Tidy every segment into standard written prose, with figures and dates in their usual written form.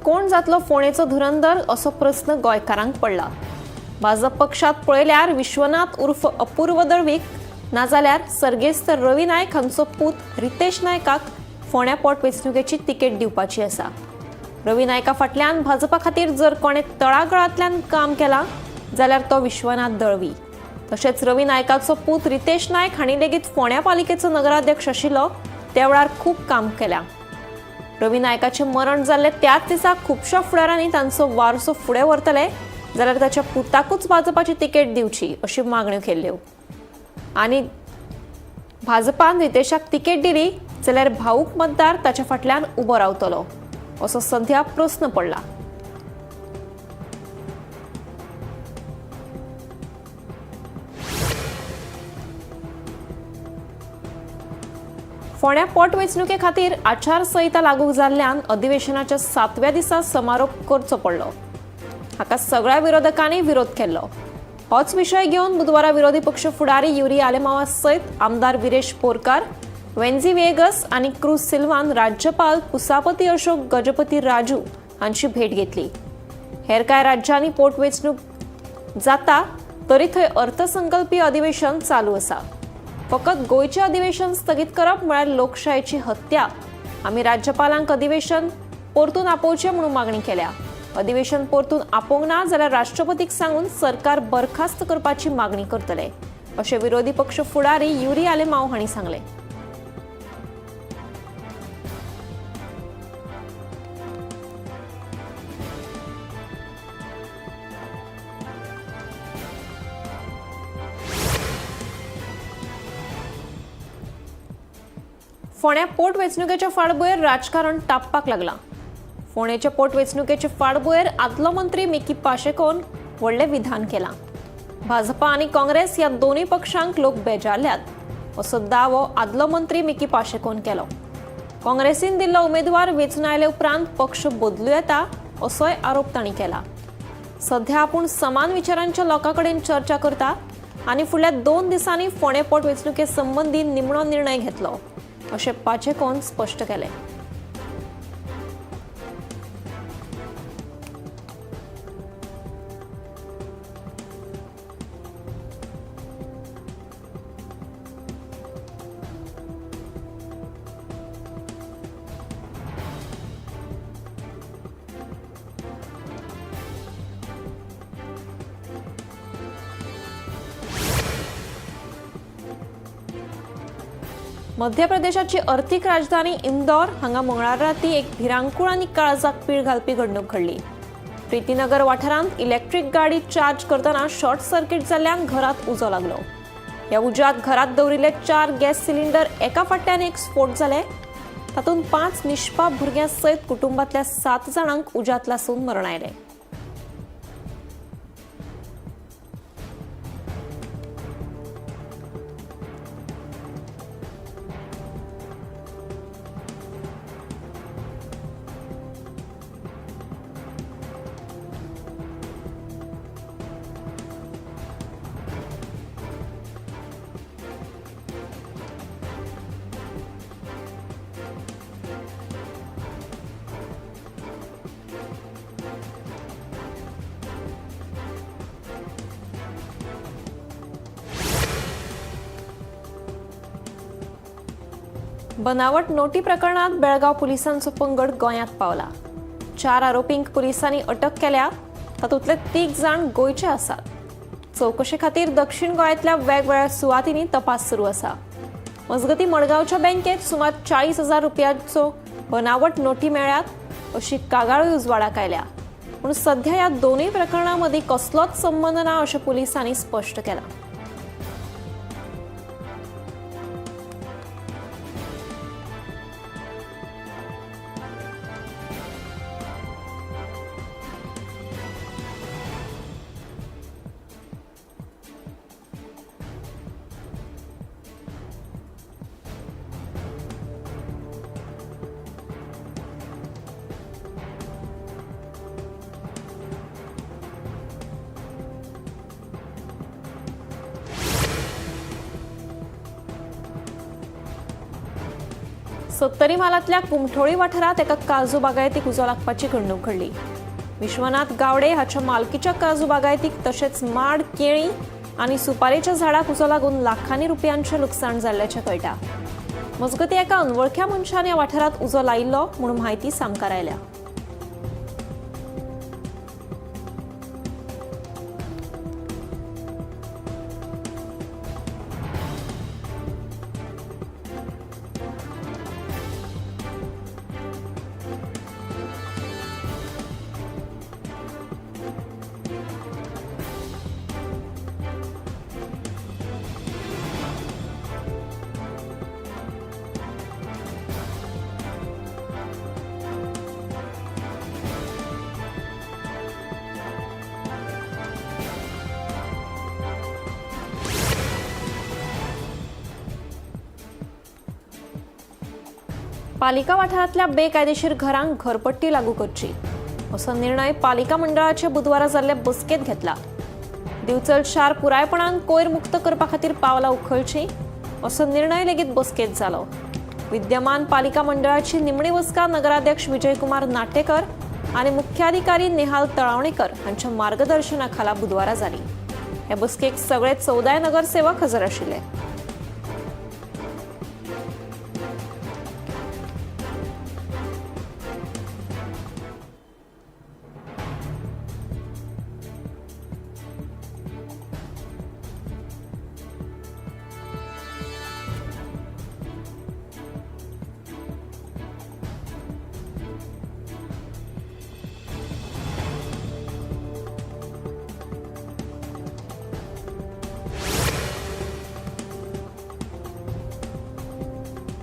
कोण जातलो फोंडेचो धुरंदर असो प्रस्न गोंयकारांक पडला. भाजप पक्षात पळयल्यार विश्वनाथ उर्फ अपूर्व दळवीक नाजाल्यार सर्गेस्त रवी नायक हांचो पूत रितेश नायकाक फोंड्या पोटवेंचणुकेची तिकेट दिवपाची आसा. रवी नायका फाटल्यान भाजपा खातीर जर कोणें तळागाळांतल्यान काम केलां जाल्यार तो विश्वनाथ दळवी. तशेंच रवी नायकाचो पूत रितेश नायक हांणी लेगीत फोंड्या पालिकेचो नगराध्यक्ष आशिल्लो त्या वेळार खूब काम केलां. रवी नायकाचें मरण जाल्लें त्याच दिसा खुबश्या फुडारांनी तांचो वारसो फुडें व्हरतले जाल्यार ताच्या पुताकूच भाजपाची तिकेट दिवची अशी मागण्यो केल्ल्यो आनी भाजपान रितेशाक तिकेट दिली जाल्यार भाऊक मतदार ताच्या फाटल्यान उबो रावतलो असो सध्या प्रस्न पडला. फोंड्या पोटवेंचणुके खातीर आचारसंहिता लागू जाल्ल्यान अधिवेशनाच्या 7व्या दिसा समारोप करचो पडलो. हाका सगळ्या विरोधकांनी विरोध केल्लो. होच विशय घेवन बुधवारा विरोधी पक्ष फुडारी युरी आलेमावा सयत आमदार विरेश बोरकार, वेन्झी व्हिएगस आनी क्रूज सिल्वान राज्यपाल पुसापती अशोक गजपती राजू हांची भेट घेतली. हेर कांय राज्यांनी पोटवेंचणूक जाता तरी थंय अर्थसंकल्पीय अधिवेशन चालू आसा. फकत गोंयचें अधिवेशन स्थगीत करप म्हळ्यार लोकशायेची हत्या. आमी राज्यपालांक अधिवेशन परतून आपोवचें म्हणून मागणी केल्या. अधिवेशन परतून आपोवंक ना जाल्यार राष्ट्रपतीक सांगून सरकार बरखास्त करपाची मागणी करतले अशें विरोधी पक्ष फुडारी युरी आलेमाव हांणी सांगलें. फोंड्या पोटवेंचणुकेच्या फाटभुंयेर राजकारण तापपाक लागलां. फोंडेच्या पोटवेंचणुकेचे फाटभुंयेर आदलो मंत्री मिकी पाशेकोन व्हडलें विधान केलां. भाजपा आनी काँग्रेस ह्या दोनूय पक्षांक लोक बेजारल्यात असो दावो आदलो मंत्री मिकी पाशेकोन केलो. काँग्रेसीन दिल्लो उमेदवार वेंचून आयले उपरांत पक्ष बदलू येता असोय आरोप तांणी केला. सध्या आपूण समान विचारांच्या लोकां कडेन चर्चा करता आनी फुडल्या 2 दिसांनी फोंडें पोटवेंचणुके संबंदी निमणो निर्णय घेतलो अशें पाचेकोन स्पश्ट केलें. मध्य प्रदेशाची अर्थीक राजधानी इंदौर हांगा मंगळारा राती एक भिरांकूळ आनी काळजाक पीळ घालपी घडणूक घडली. प्रीतीनगर वाठारांत इलेक्ट्रीक गाडी चार्ज करतना शॉर्ट सर्किट जाल्ल्यान घरांत उजो लागलो. ह्या उज्यांत घरांत दवरिल्ले 4 गॅस सिलिंडर एका फाटल्यान एक स्फोट जाले. तातूंत 5 निष्पाप भुरग्यां सयत कुटुंबांतल्या 7 जाणांक उज्यांत लासून मरण आयलें. बनावट नोटी प्रकरणात बेळगांव पुलिसांचो पंगड गोंयांत पावला. 4 आरोपींक पुलिसांनी अटक केल्या. तातूंतले 3 जाण गोंयचे आसात. चवकशे खातीर दक्षिण गोंयांतल्या वेगवेगळ्या सुवातींनी तपास सुरू आसा. मजगतीं मडगांवच्या बँकेत सुमार 40,000 रुपयांचो बनावट नोटी मेळ्ळ्यात अशी कागाळूय उजवाडाक आयल्या. पूण सध्या ह्या दोनूय प्रकरणां मदीं कसलोच संबंद ना अशें पुलिसांनी स्पश्ट केलां. सत्तरी म्हालांतल्या कुमठोळी वाठारांत एका काजू बागायतीक उजो लागपाची घडणूक घडली. विश्वनाथ गावडे हाच्या मालकीच्या काजू बागायतीक तशेंच माड, केळी आनी सुपारेच्या झाडाक उजो लागून लाखांनी रुपयांचें लुकसाण जाल्ल्याचें कळटा. मजगतीं एका अनवळख्या मनशान ह्या वाठारांत उजो लायिल्लो म्हूण म्हायती सामकार आयल्या. पालिका वाठारांतल्या बेकायदेशीर घरांक घरपट्टी लागू करची असो निर्णय पालिका मंडळाचे बुधवारा जाल्ले बसकेंत घेतला. दिवचल शार पुरायपणान कोयर मुक्त करपा खातीर पावलां उखलची असो निर्णय लेगीत बसकेंत जालो. विद्यमान पालिका मंडळाची निमणी बसका नगराध्यक्ष विजयकुमार नाटेकर आनी मुख्याधिकारी नेहाल तळावणेकर हांच्या मार्गदर्शना खाला बुधवारा जाली. हे बसकेक सगळे 14 नगरसेवक हजर आशिल्ले.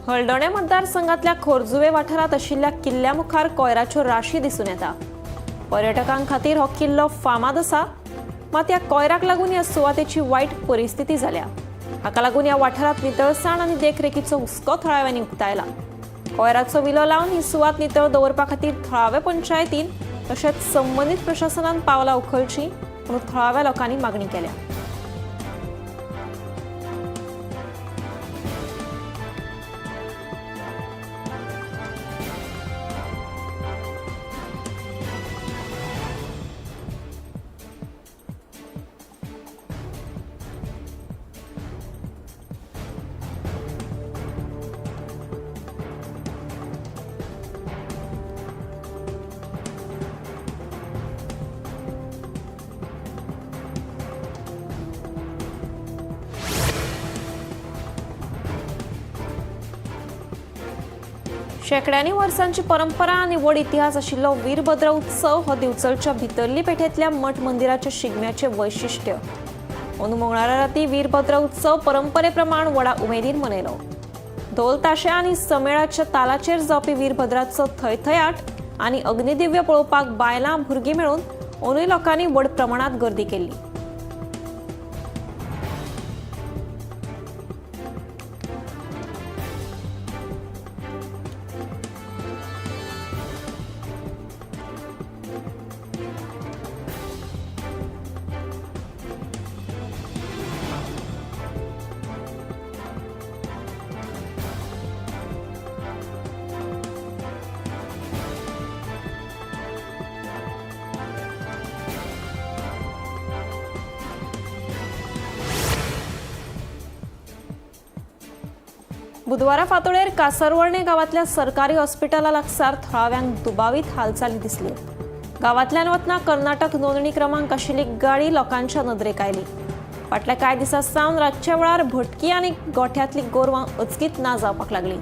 हळदोणे मतदारसंघातल्या खोर्जुवे वाठारांत आशिल्ल्या किल्ल्या मुखार कोयराच्यो राशी दिसून येता. पर्यटकां खातीर हो किल्लो फामाद आसा, मात ह्या कोयराक लागून ह्या सुवातेची वायट परिस्थिती जाल्या. हाका लागून ह्या वाठारांत नितळसाण आनी देखरेखीचो हुस्को थळाव्यांनी उक्तायला. कोयराचो विलो लावन ही सुवात नितळ दवरपा खातीर थळावे पंचायतीन तशेंच संबंदीत प्रशासनान पावलां उखलचीं म्हणून थळाव्या लोकांनी मागणी केल्या. शेंकड्यांनी वर्सांची परंपरा आनी व्हड इतिहास आशिल्लो वीरभद्र उत्सव हो दिवचलच्या भितरली पेठेंतल्या मठ मंदिराच्या शिगम्याचें वैशिश्ट्य. अंदू मंगळारा राती वीरभद्र उत्सव परंपरे प्रमाण व्हडा उमेदीन मनयलो. ढोल ताशे आनी समेळाच्या तालाचेर जावपी वीरभद्राचो थयथयाट आनी अग्निदिव्य पळोवपाक बायलां भुरगीं मेळून अंदूय लोकांनी व्हड प्रमाणांत गर्दी केल्ली. बुधवारा फांतोडेर कासरवर्णे गांवांतल्या सरकारी हॉस्पिटला लागसार थळाव्यांक दुबावीत हालचाली दिसल्यो. गांवांतल्यान वतना कर्नाटक नोंदणी क्रमांक आशिल्ली गाडी लोकांच्या नदरेक आयली. फाटल्या कांय दिसां सावन रातच्या वेळार भटकी आनी गोठ्यांतली गोरवां अचकीत ना जावपाक लागली.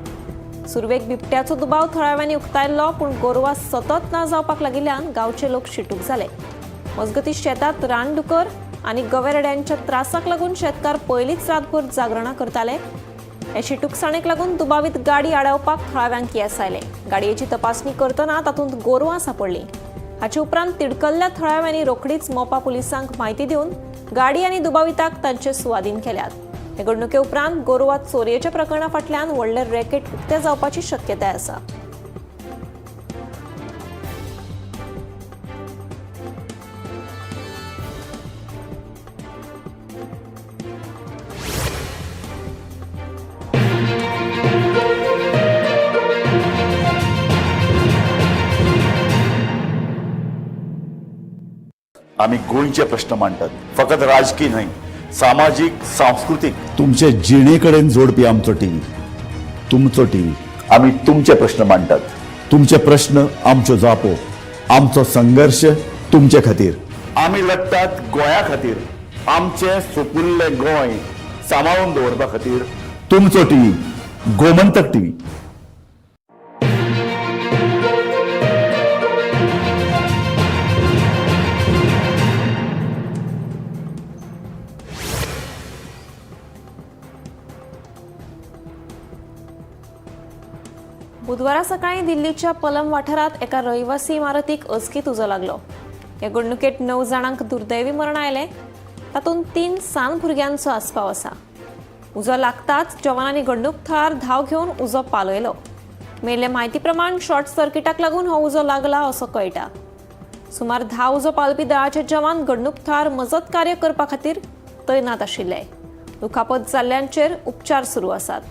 सुरवेक बिबट्याचो दुबाव थळाव्यांनी उक्तायल्लो, पूण गोरवां सतत ना जावपाक लागिल्ल्यान गांवचे लोक शिटूक जाले. मजगतीं शेतांत रानडुकर आनी गवेरेड्यांच्या त्रासाक लागून शेतकार पयलींच रातभर जागरणां करताले. हे शिटूकसाणेक लागून दुबावीत गाडी आडावपाक थळाव्यांक येस आयलें. गाडयेची तपासणी करतना तातूंत गोरवां सांपडलीं. हाचे उपरांत तिडकल्ल्या थळाव्यांनी रोखडीच मोपा पुलिसांक म्हायती दिवन गाडी आनी दुबाविताक तांचे सुवादीन केल्यात. हे घडणुके उपरांत गोरवां चोरयेच्या प्रकरणा फाटल्यान व्हडलें रॅकेट उक्तें जावपाची शक्यताय आसा. आमी गोंयचे प्रश्न मांडटात, फकत राजकी न्हय, सामाजीक, सांस्कृतीक, तुमचे जिणे कडेन जोडपी आमचो टीव्ही, तुमचो टीव्ही. आमी तुमचे प्रश्न मांडटात, तुमचे प्रश्न आमच्यो जापो, आमचो संघर्श तुमचे खातीर. आमी लडटात गोंया खातीर, आमचें सुपुल्लें गोंय सांबाळून दवरपा खातीर. तुमचो टीव्ही, गोमंतक टीव्ही. बुधवारा सकाळी दिल्लीच्या पलम वाठारात एका रहिवासी इमारतीक अचकीत उजो लागलो. ह्या घडणुकेत 9 जाणांक दुर्दैवी मरण आयलें. तातूंत 3 सान भुरग्यांचो आस्पाव आसा. उजो लागताच जवानांनी घडणूक थळार धांव घेवन उजो पालयलो. मेळिल्ले म्हायती प्रमाण शॉर्ट सर्किटाक लागून हो उजो लागला असो कळटा. सुमार 10 उजो पालपी दळाचे जवान घडणूक थळार मजत कार्य करपा खातीर तैनात आशिल्ले. दुखापत जाल्ल्यांचेर उपचार सुरू आसात.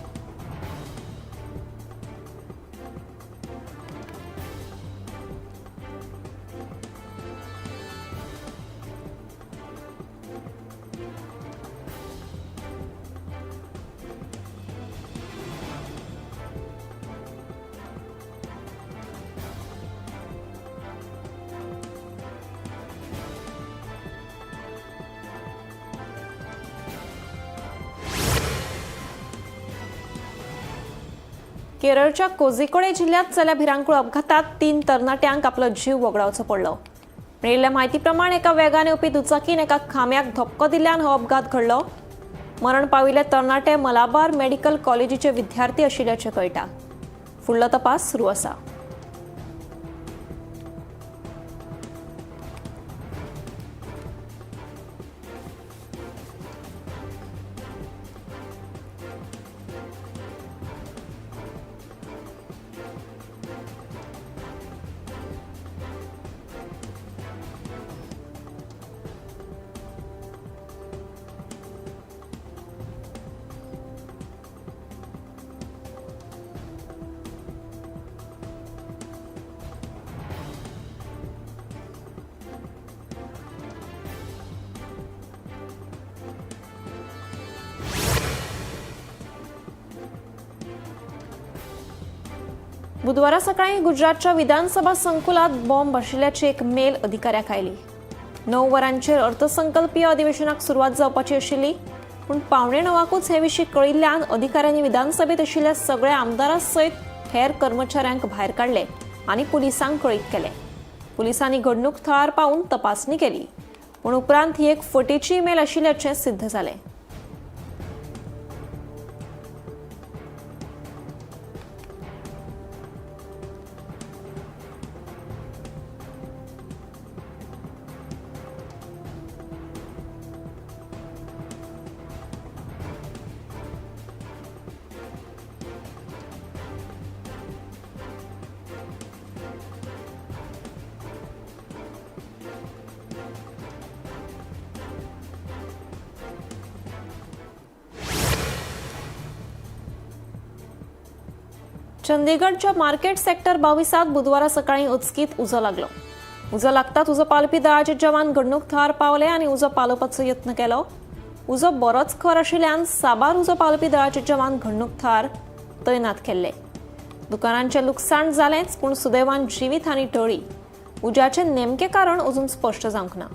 केरळच्या कोझिकोडे जिल्ह्यात जाल्ल्या भिरांकूळ अपघातात 3 तरणाट्यांक आपलो जीव वगडावचो पडलो. मेळिल्ल्या म्हायती प्रमाण एका वेगान येवपी दुचाकीन एका खांब्याक धपको दिल्ल्यान हो अपघात घडलो. मरण पाविल्ले तरणाटे मलाबार मेडिकल कॉलेजीचे विद्यार्थी आशिल्ल्याचें कळटा. फुडलो तपास सुरू आसा. बुधवारा सकाळी गुजरातच्या विधानसभा संकुलात बॉम्ब आशिल्ल्याची एक मेल अधिकाऱ्याक आयली. 9 वरांचेर अर्थसंकल्पीय अधिवेशनाक सुरवात जावपाची आशिल्ली, पूण 8:45 हे विशीं कळिल्ल्यान अधिकाऱ्यांनी विधानसभेत आशिल्ल्या सगळ्या आमदारां सयत हेर कर्मचाऱ्यांक भायर काडले आनी पुलिसांक कळीत केले. पुलिसांनी घडणूक थळार पावून तपासणी केली, पूण उपरांत ही एक फटीची मेल आशिल्ल्याचें सिद्ध जालें. चंदीगडच्या मार्केट सेक्टर 22 बुधवारा सकाळी अचकीत उजो लागलो. उजो लागताच उजो पालपी दळाचे जवान घडणूक थळार पावले आनी उजो पालोवपाचो यत्न केलो. उजो बरोच खर आशिल्ल्यान साबार उजो पालपी दळाचे जवान घडणूक थळार तैनात केल्ले. दुकानांचें लुकसाण जालेंच, पूण सुदैवान जिवीत हानी टळ्ळी. उज्याचें नेमकें कारण अजून स्पश्ट जावंक ना.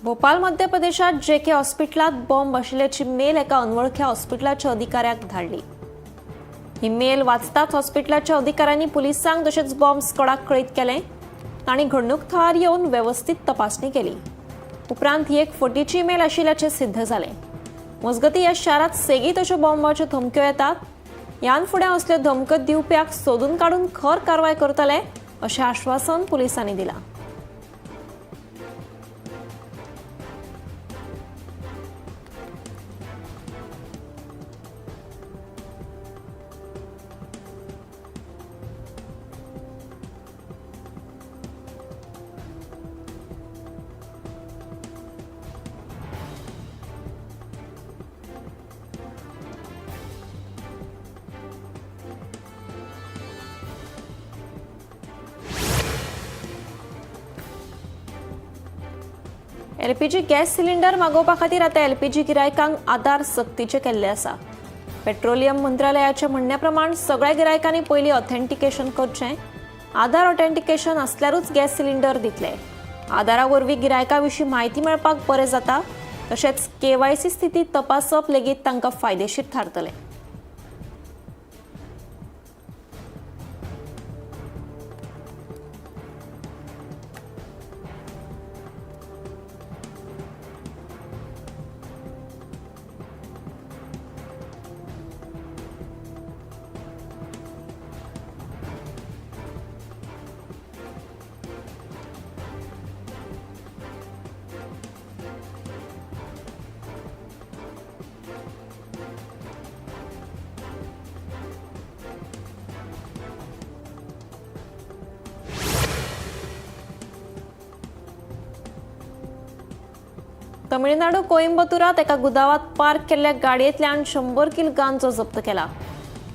भोपाल मध्य प्रदेशात जे के हॉस्पिटलात बॉम्ब आशिल्ल्याची मेल एका अनवळख्या हॉस्पिटलाच्या अधिकाऱ्याक धाडली. ही मेल वाचताच हॉस्पिटलाच्या अधिकाऱ्यांनी पुलिसांक तशेंच बॉम्ब स्क्वॉडाक कळीत केलें. तांणी घडणूक थळार येवन वेवस्थीत तपासणी केली. उपरांत ही एक फटीची मेल आशिल्ल्याचें सिद्ध जालें. मजगतीं ह्या शारांत सेगीत अश्यो बॉम्बाच्यो धमक्यो येतात. ह्यान फुडें असल्यो धमक्यो दिवप्याक सोदून काडून खर कारवाय करतले अशें आश्वासन पुलिसांनी दिलां. एलपीजी गॅस सिलिंडर मागोवपा खातीर आतां एलपीजी गिरायकांक आधार सक्तीचें केल्लें आसा. पेट्रोलियम मंत्रालयाच्या म्हणण्या प्रमाण सगळ्या गिरायकांनी पयलीं ऑथेंटिकेशन करचें. आधार ऑथेंटिकेशन आसल्यारूच गॅस सिलिंडर दितले. आधारा वरवीं गिरायका विशीं म्हायती मेळपाक बरें जाता, तशेंच केवायसी स्थिती तपासप लेगीत तांकां फायदेशीर थारतलें. तमिळनाडू कोइंबतुरात एका गुदावात पार्क केल्ल्या गाडयेंतल्यान 100 किल गांजो जप्त केला.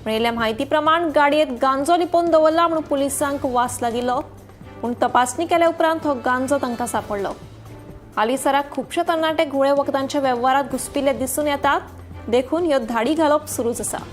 मेळिल्ल्या म्हायती प्रमाण गाडयेंत गांजो लिपोवन दवरला म्हूण पुलिसांक वास लागिल्लो, पूण तपासणी केल्या उपरांत हो गांजो तांकां सांपडलो. हालींसराक खुबशे तरणाटे घुंवळे वखदांच्या वेव्हारात घुसपिल्ले दिसून येतात, देखून ह्यो धाडी घालप सुरूच आसा.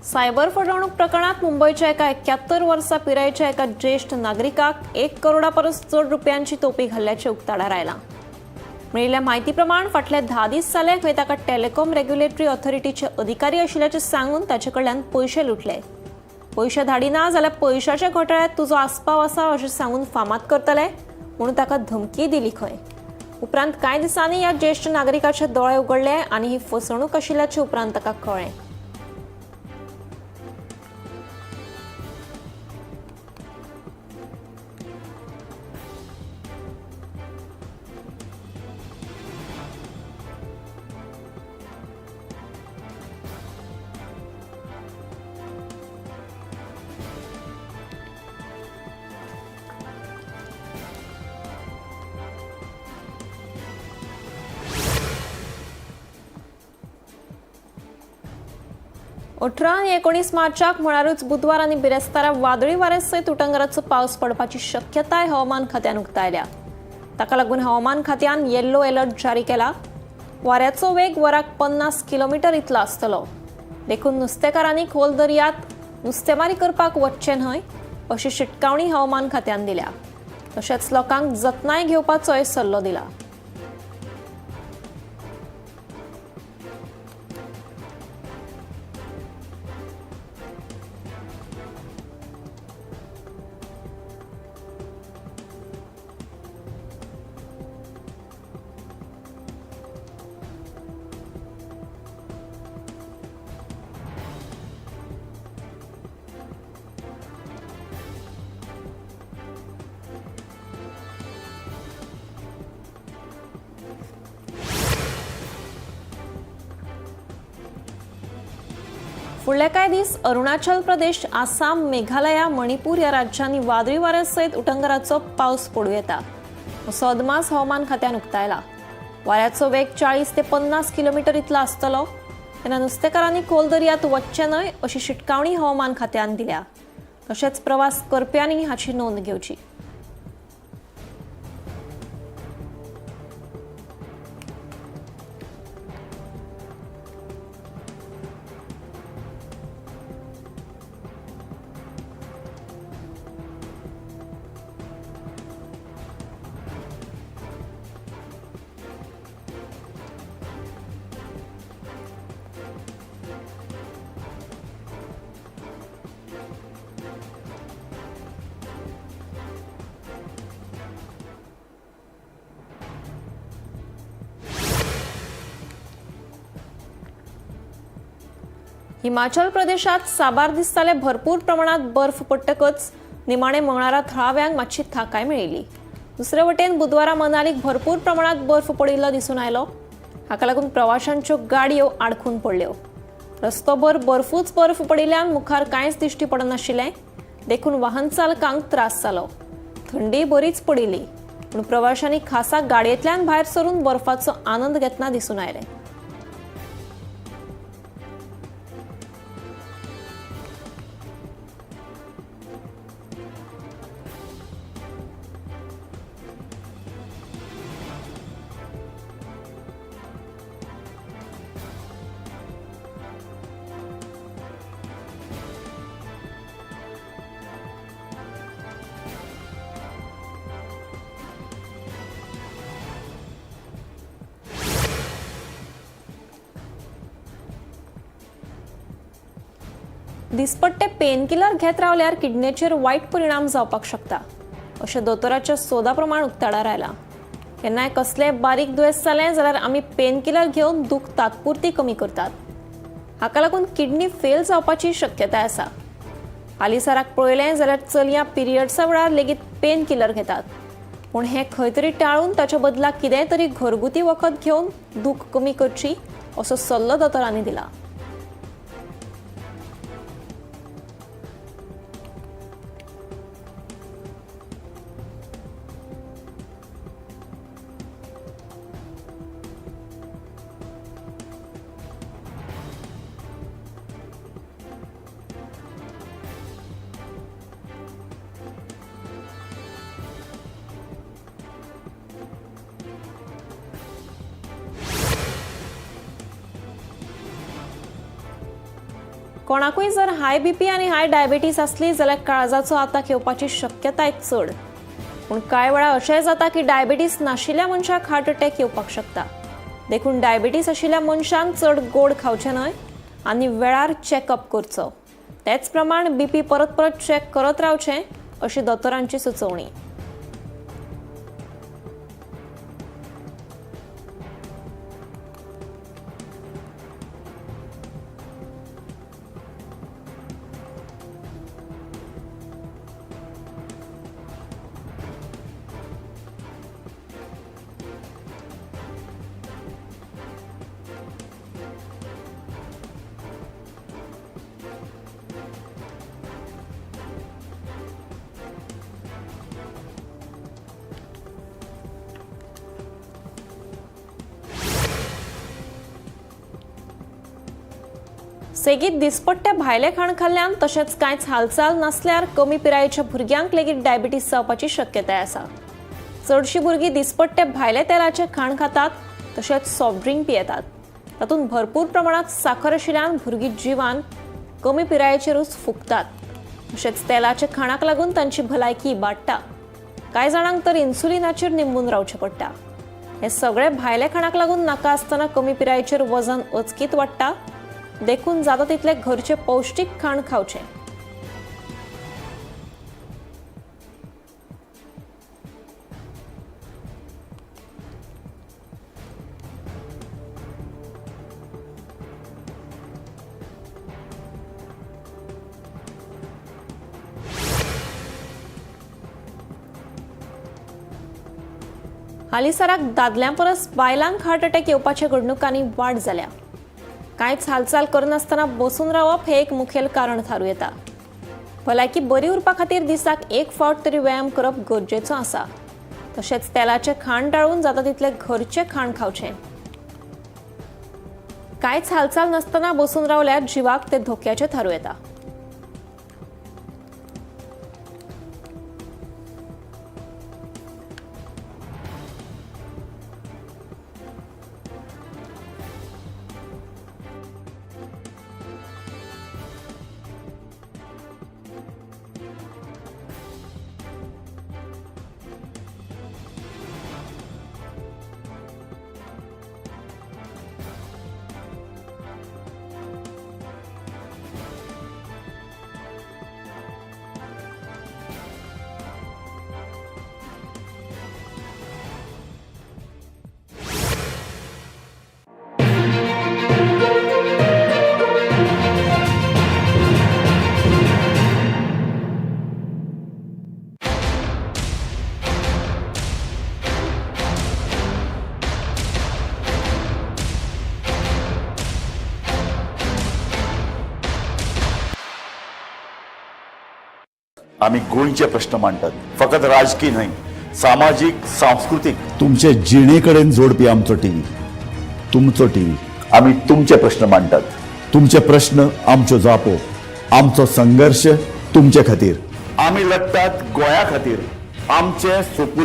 सायबर फटवणूक प्रकरणात मुंबयच्या एका 71 वर्सां पिरायेच्या एका ज्येष्ठ नागरिकाक 1 करोडा परस चड रुपयांची तोपी घाल्ल्याचें उक्ताडार आयलां. मेळिल्ल्या म्हायती प्रमाण फाटले 10 दीस जाले खंय ताका टेलिकॉम रेग्युलेटरी ऑथॉरिटीचे अधिकारी आशिल्ल्याचें सांगून ताचे कडल्यान पयशे लुटले. पयशे धाडिना जाल्यार पयशाच्या घोटाळ्यांत तुजो आस्पाव आसा अशें सांगून फामाद करतले म्हणून ताका धमकी दिली खंय. उपरांत कांय दिसांनी ह्या ज्येष्ठ नागरिकाचे दोळे उगडले आनी ही फसवणूक आशिल्ल्याचें उपरांत ताका कळ्ळें. अठरा आनी 19 मार्चाक म्हळ्यारूच बुधवार आनी बिरेस्तारा वादळी वाऱ्या सयत उटंगराचो पावस पडपाची शक्यताय हवामान खात्यान उक्तायल्या. ताका लागून हवामान खात्यान येल्लो अलर्ट जारी केला. वाऱ्याचो वेग वराक 50 किलोमिटर इतलो आसतलो, देखून नुस्तेकारांनी खोल दर्यांत नुस्तेमारी करपाक वचचें न्हय अशी शिटकावणी हवामान खात्यान दिल्या. तशेंच लोकांक जतनाय घेवपाचोय सल्लो दिला. फुडले कांय दीस अरुणाचल प्रदेश, आसाम, मेघालया, मणिपूर ह्या राज्यांनी वादळी वाऱ्या सयत उटंगराचो पावस पडूं येता असो अदमास हवामान खात्यान उक्तायला. वाऱ्याचो वेग 40 ते 50 किलोमिटर इतलो आसतलो. तेन्ना नुस्तेकारांनी खोल दर्यांत वचचें न्हय अशी शिटकावणी हवामान खात्यान दिल्या. तशेंच प्रवास करप्यांनी हाची नोंद घेवची. हिमाचल प्रदेशात साबार दिसताले भरपूर प्रमाणात बर्फ पडटकच निमाणे मंगळारा थळाव्यांक मातशी थाकाय मेळिल्ली. दुसरे वटेन बुधवारा मनालीक भरपूर प्रमाणात बर्फ पडिल्लो दिसून आयलो. हाका लागून प्रवाशांच्यो गाडयो आडखून पडल्यो. रस्तोभर बर्फूच बर्फ पडिल्ल्यान मुखार कांयच दिश्टी पडनाशिल्लें, देखून वाहन चालकांक त्रास जालो. थंडी बरीच पडिल्ली, पूण प्रवाशांनी खासा गाडयेंतल्यान भायर सरून बर्फाचो आनंद घेतना दिसून आयले. दिसपट्टे पेनकिलर घेत रावल्यार किडनेचेर वायट परिणाम जावपाक शकता अशें दोतोराच्या सोदा प्रमाण उक्ताडार आयलां. केन्नाय कसलें बारीक दुयेंस जालें जाल्यार आमी पेनकिलर घेवन दूख तात्पुरती कमी करतात. हाका लागून किडनी फेल जावपाची शक्यताय आसा. हालींसराक पळयलें जाल्यार चलयां पिरियड्सा वेळार लेगीत पेनकिलर घेतात, पूण हें खंय तरी टाळून ताच्या बदला कितेंय तरी घरगुती वखद घेवन दूख कमी करची असो सल्लो दोतोरांनी दिला. कोणाकूय जर हाय बीपी आनी हाय डायबिटीस आसली जाल्यार काळजाचो आताक येवपाची शक्यताय चड. पूण कांय वेळा अशेंय जाता की डायबिटीस नाशिल्ल्या मनशाक हार्ट अटॅक येवपाक शकता. देखून डायबिटीस आशिल्ल्या मनशान चड गोड खावचें न्हय आनी वेळार चॅकअप करचो. तेच प्रमाण बीपी परत परत चॅक करत रावचें अशी दोतोरांची सुचोवणी. सेगीत दिसपट्टे भायलें खाण खाल्ल्यान तशेंच कांयच हालचाल नासल्यार कमी पिरायेच्या भुरग्यांक लेगीत डायबिटीस जावपाची शक्यताय आसा. चडशीं भुरगीं दिसपट्टे भायले तेलाचें खाण खातात तशेंच सॉफ्ट ड्रिंक पियेतात. तातूंत भरपूर प्रमाणांत साखर आशिल्ल्यान भुरगीं जिवान कमी पिरायेचेरूच फुगतात. तशेंच तेलाच्या खाणाक लागून तांची भलायकी इबाडटा. कांय जाणांक तर इन्सुलिनाचेर निंबून रावचें पडटा. हे सगळे भायल्या खाणाक लागून नाका आसतना कमी पिरायेचेर वजन अचकीत वाडटा. देखून जाता तितले घरचे पौष्टीक खाण खावचें. हालींसराक दादल्यां परस बायलांक हार्ट अटॅक येवपाच्या घडणुकांनी वाड जाल्या. कांयच हालचाल करनासतना बसून रावप हें एक मुखेल कारण थारूं येता. भलायकी बरी उरपा खातीर दिसाक एक फावट तरी व्यायाम करप गरजेचो आसा. तशेंच तेलाचें खाण टाळून जाता तितलें घरचें खाण खावचें. कांयच हालचाल नासतना बसून रावल्यार जिवाक तें धोक्याचें थारूं येता. आमी गोंयचे प्रश्न मांडटात. फकत राजकी न्हय, सामाजीक, सांस्कृतीक, तुमचे जिणे कडेन जोडपी आमचो टीव्ही, तुमचो टीव्ही. आमी तुमचे प्रश्न मांडटात. तुमचे प्रश्न आमच्यो जापो, आमचो संघर्श तुमचे खातीर. आमी लढटात गोंया खातीर, आमचे सुपुल्ले.